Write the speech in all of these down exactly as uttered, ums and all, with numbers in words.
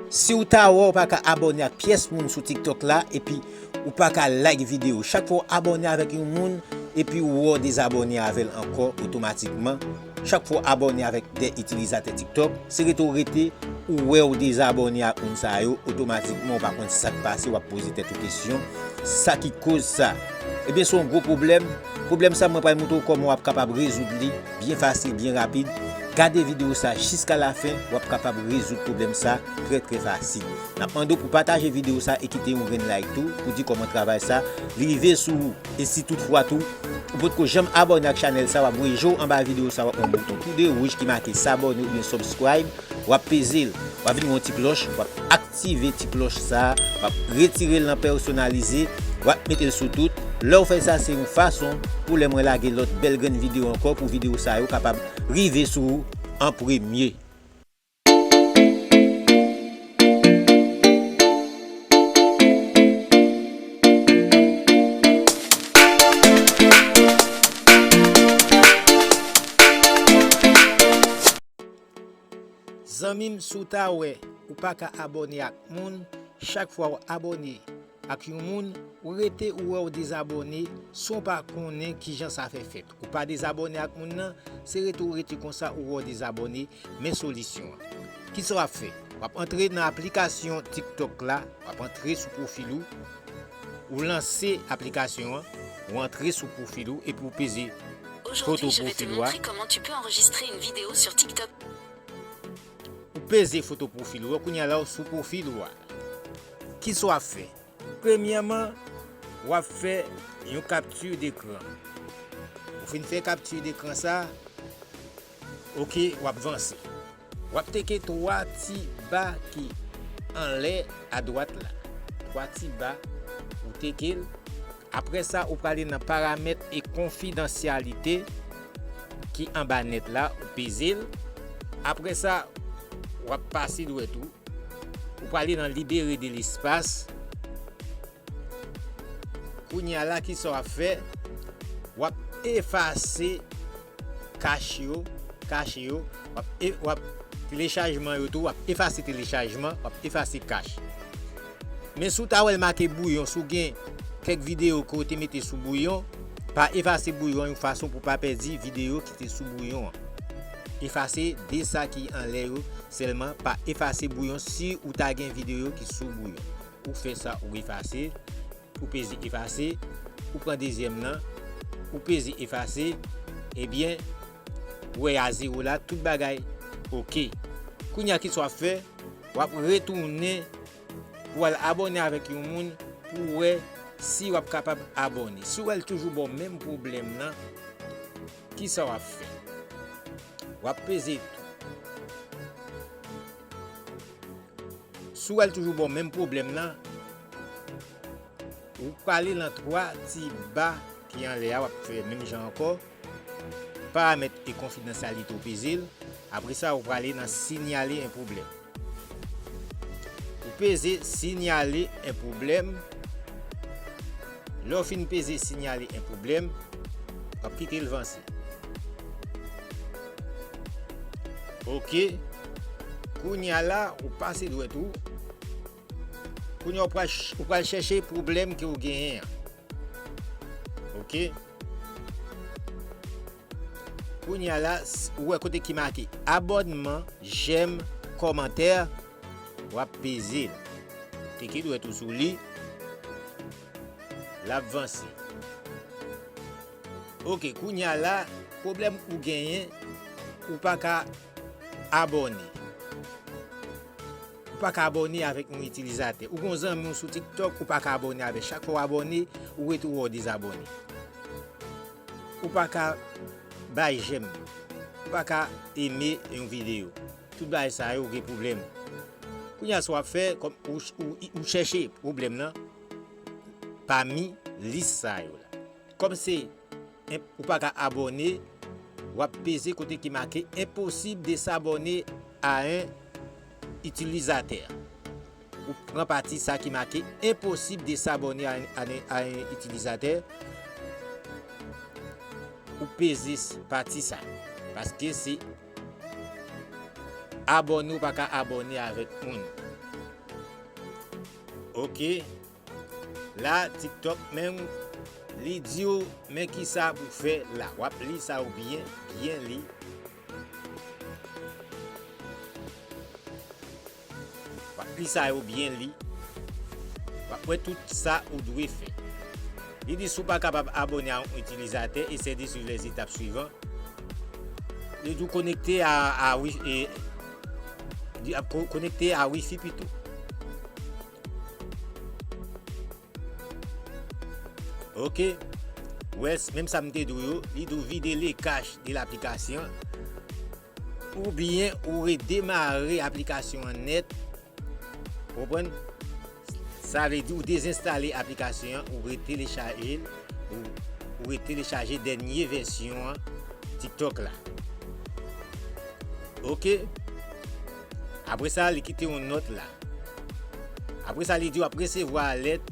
Si w ta wè w pa ka abòne ak pyès moun sou TikTok la, epi ou pa ka like videyo. Chak fwa w abòne avèk yon moun, epi ou wè w dezabòne avè l ankò otomatikman. Chak fwa w abòne avèk de itilizatè TikTok, se rete w rete, ou wè w dezabòne ak moun sa yo, otomatikman ou pa konn sa k pase, w ap poze tèt ou kesyon, sa ki koz sa? Ebyen, se yon gwo pwoblèm. Pwoblèm sa, mwen pral montre w kòman w ap kapab rezoud li byen fasil, byen rapid. Gade videyo sa jiska lafen, w ap kapab rezoud pwoblèm sa trè, trè fasil. N ap mande w pou pataje videyo sa e kite yon grenn like tou, pou di kòman travay sa rive sou ou. E si toutfwa tou, ou potko janm abòne ak chanèl sa, w ap voye je w anba videyo sa, w ap wè yon bouton tou de wouj ki make s'abonner oubyen subscribe, w ap peze l, w ap vin wè yon ti klòch, w ap aktive ti klòch sa, w ap retire l nan pèsonalize, w ap mete l sou tout. Lè w fè sa, se yon fason pou lè mwen lage lòt bèl grenn videyo ankò, pou videyo sa yo kapab rive sou ou an premye. Zanmi m, si w ta wè ou pa ka abòne ak moun, chak fwa w abòne ak yon moun, ou rete ou wè w dezabòne san w pa konnen kijan sa fè fèt. Ou pa dezabòne ak moun nan, se rete ou rete konsa ou wè w dezabòne, men solisyon an. Kisa w ap fè? W ap antre nan aplikasyon TikTok la, w ap antre sou pwofil ou, ou lanse aplikasyon an, ou antre sou pwofil ou epi ou peze foto pwofil ou a. Aujourd'hui, je vais te montrer comment tu peux enregistrer une vidéo sur TikTok. Ou peze foto pwofil ou a, kounye a la ou sou pwofil ou a. Kisa w ap fè? Premyèman, w ap fè yon kapti dekran. Ou fin fè kapti dekran sa, oke, w ap vanse. W ap teke twa ti ba ki anlè adwat la. Twa ti ba, ou teke l. Apre sa, ou prale nan paramèt e konfidansyalite ki anba nèt la, ou peze l. Apre sa, w ap pase dwèt ou. Ou prale nan libérer de l'espace. Kounye a la, kisa w ap fè? W ap efase kach yo, kach yo, w ap e-, w ap telechajman yo tou, w ap efase telechajman, w ap efase kach. Men si w ta wè l make bwouyon, si w gen kèk videyo ke w te mete sou bwouyon, pa efase bwouyon an yon fason pou w pa pèdi videyo ki te sou bwouyon an. Efase de sa ki anlè yo sèlman, pa efase bwouyon si ou ta gen videyo ki sou bwouyon. Ou fè sa, ou efase, ou peze efase, ou pran dezyèm nan, ou peze efase, ebyen, ou wè a zewo la, tout bagay oke. Kounye a, kisa w ap fè? W ap retounen pou w al abòne avèk yon moun pou w wè si w ap kapab abòne. Si w wè l toujou ba w menm pwoblèm nan, kisa w ap fè? W ap peze tou. Si w wè l toujou ba w menm pwoblèm nan, ou prale nan twa ti ba ki anlè a, w ap fè menm jan ankò. Paramèt e konfidansyalite, ou peze l. Apre sa, ou prale nan sinyale en pwoblèm. Ou peze sinyale en pwoblèm. Lè w fin peze sinyale en pwoblèm, w ap kite l vanse. Oke. Kounye a la, ou pase dwèt ou. Kounye a, ou pral ch-, ou pral chèche pwoblèm ke w genyen an. Oke. Kounye a la, s-, ou wè kote ki make abònman, jèm, kòmantè, w ap peze l. Teke dwèt ou sou li. L ap vanse. Oke, kounye a la, pwoblèm ou genyen, ou pa ka abòne. Ou pa ka abòne avèk yon itilizatè. Ou gen yon zanmi w sou TikTok, ou pa ka abòne avè l. Chak fwa w abòne, ou rete ou wè w dezabòne. Ou pa ka bay jèm. Ou pa ka eme yon videyo. Tout bagay sa yo gen pwoblèm. Kounye a, sa w ap fè, kòm ou, ou, ou chèche pwoblèm nan pami lis sa yo la. Kòm se enp-, ou pa ka abòne, w ap peze kote ki make impossible de s'abonner à un utilisateur. Ou pran pati sa ki make impossible de s'abonner à un, à un, à un utilisateur. Ou peze s-, pati sa. Paske se abòne, ou pa ka abòne avèk moun. Ok. La, TikTok menm, li di w, men kisa pou fè la. W ap li sa yo byen, byen li. W ap li sa yo byen li. W ap wè tout sa ou dwe fè. Li di si w pa kapab abòne a yon itilizatè, esèy de suiv lèzetap swivan. Li di w konekte a, a wi-, e, di ap ko-, konekte a wifi pito. Ok. Wè, menm sa m te di w yo, li di w vide le cache de l'application. Oubyen ou redemare aplikasyon an nèt. Ou konprann? Sa vle di ou dezenstale aplikasyon an, ou retelechaje l, ou, ou retelechaje dènye vèsyon an TikTok la. Ok? Apre sa, li kite yon nòt la. Apre sa, li di w ap resevwa alèt.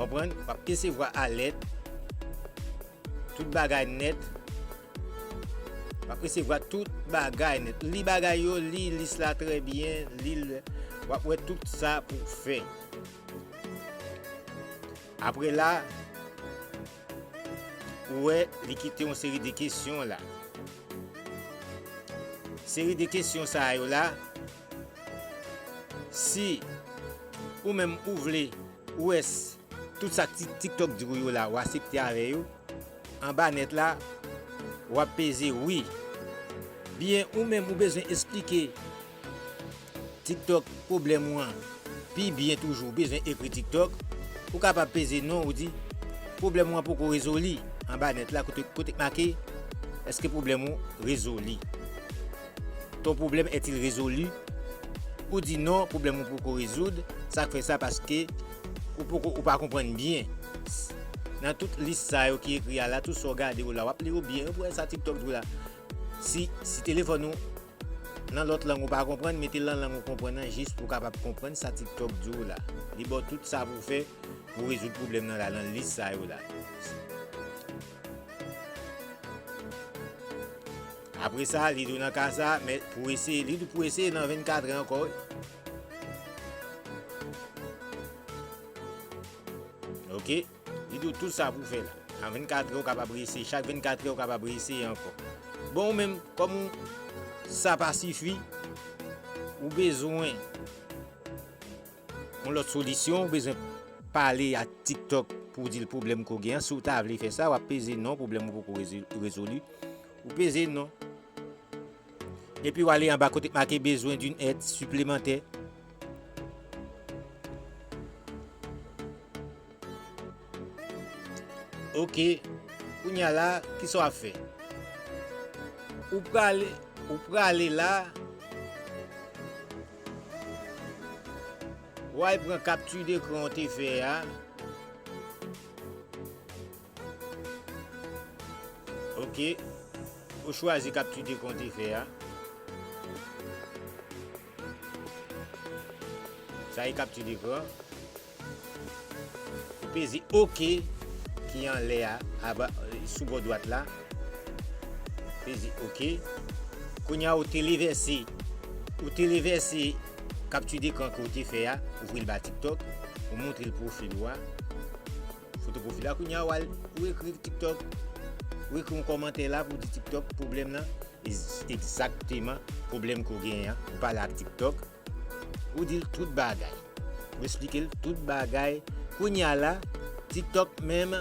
Konprann? W ap resevwa alèt. Tout bagay nèt. W ap resevwa tout bagay nèt. Li bagay yo, li lis la trè byen, li l, w ap wè tout sa pou w fè. Apre la, ou wè, li kite yon seri de kesyon la. Seri de kesyon sa yo la, si ou menm ou vle, ou wè s-, tout sa Tik-, TikTok di w yo la, ou aksepte avè yo, anba nèt la, w ap peze wi. Byen, ou menm ou bezwen eksplike TikTok pwoblèm ou an pi byen toujou, ou bezwen ekri TikTok, ou kapab peze non, ou di, pwoblèm ou an poko rezoli anba nèt la, kote, kote k make, èske pwoblèm ou rezoli? Ton problème est-il résolu? Ou di non, pwoblèm ou poko rezoud. Sa k fè sa? Paske ou poko, ou pa konprann byen. Nan tout lis sa yo ki ekri a la, tout sa w gade yo la, w ap li yo byen, ou pou wè sa TikTok di w la. Si, si telefòn ou nan lòt lang ou pa konprann, mete l nan lang ou konprann nan, jis pou w kapab konprann sa TikTok di w la. Li ba w tout sa pou w fè pou w rezoud pwoblèm nan la, nan lis sa yo la. Apre sa, li di w nan ka sa, men pou eseye, li di w pou eseye nan vennkat è ankò, wi. Ok? Li di w tout sa pou w fè la. Nan vennkat è, ou kapab reyeseye. Chak vennkat è, ou kapab reyeseye ankò. Bon, ou menm, kòm ou, sa pa sifi, ou bezwen yon lòt solisyon, ou bezwen pale ak TikTok pou w di l pwoblèm ke w gen an. Si w ta vle fè sa, w ap peze non, pwoblèm ou poko rezo-, rezoli. Ou peze non. Epi w ale anba kote k make besoin d'une aide supplémentaire. Ok. Kounye a la, kisa w ap fè? Ou prale, ou prale la, w al pran kapti dekran w te fè a. Ok. Ou chwazi kapti dekran w te fè a. Sa e kapti dekran. Ou peze ok ki anlè a, aba, sou bò dwat la. Peze ok. Kounye a ou televèse, ou televèse kapti dekran ke w te fè a, ouvri l ba TikTok, ou montre l pwofil ou a. Foto pwofil la, kounye a w al, ou ekri TikTok, ou ekri yon kòmantè la pou di TikTok pwoblèm nan, egz-, egzakteman pwoblèm ke w genyen an, ou pale ak TikTok, ou di l tout bagay. Ou eksplike l tout bagay. Kounye a la, TikTok menm,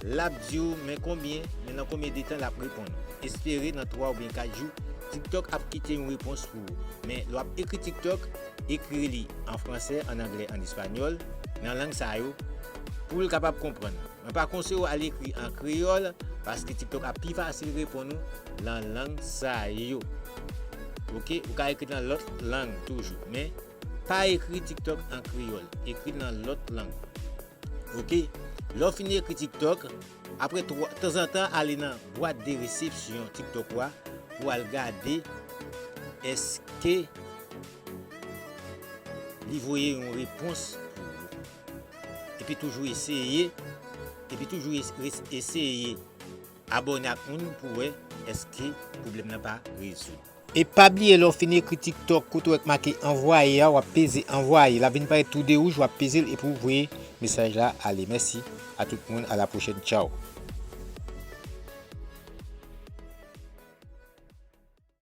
l ap di w, men konbyen, men nan konbyen de tan l ap reponn ou. Espere nan twa oubyen kat jou, TikTok ap kite yon repons pou ou. Men lè w ap ekri TikTok, ekri li an fransè, an anglè, an espanyòl, nan lang sa yo, pou l kapab konprann. Mwen pa konseye w al ekri an kreyòl, paske TikTok ap pi fasil reponn ou nan lang sa yo. Ok, ou ka ekri nan lòt lang toujou, men pa ekri TikTok an kreyòl, ekri nan lòt lang. Ok, lè w fin ekri TikTok, apre twa, tanzantan ale nan bwat de resepsyon TikTok ou a pou w al gade èske li voye yon repons pou ou. Epi toujou eseye, epi toujou es-, es-, eseye abòne ak moun pou wè èske pwoblèm nan pa rezoud. E pa bliye, lè w fin ekri TikTok, kote w wè k make anvwaye a, w ap peze anvwaye. L ap vin parèt tou de wouj, w ap peze l epi w voye mesaj la ale. Mèsi a tout moun, a la pwochèn, tchaw.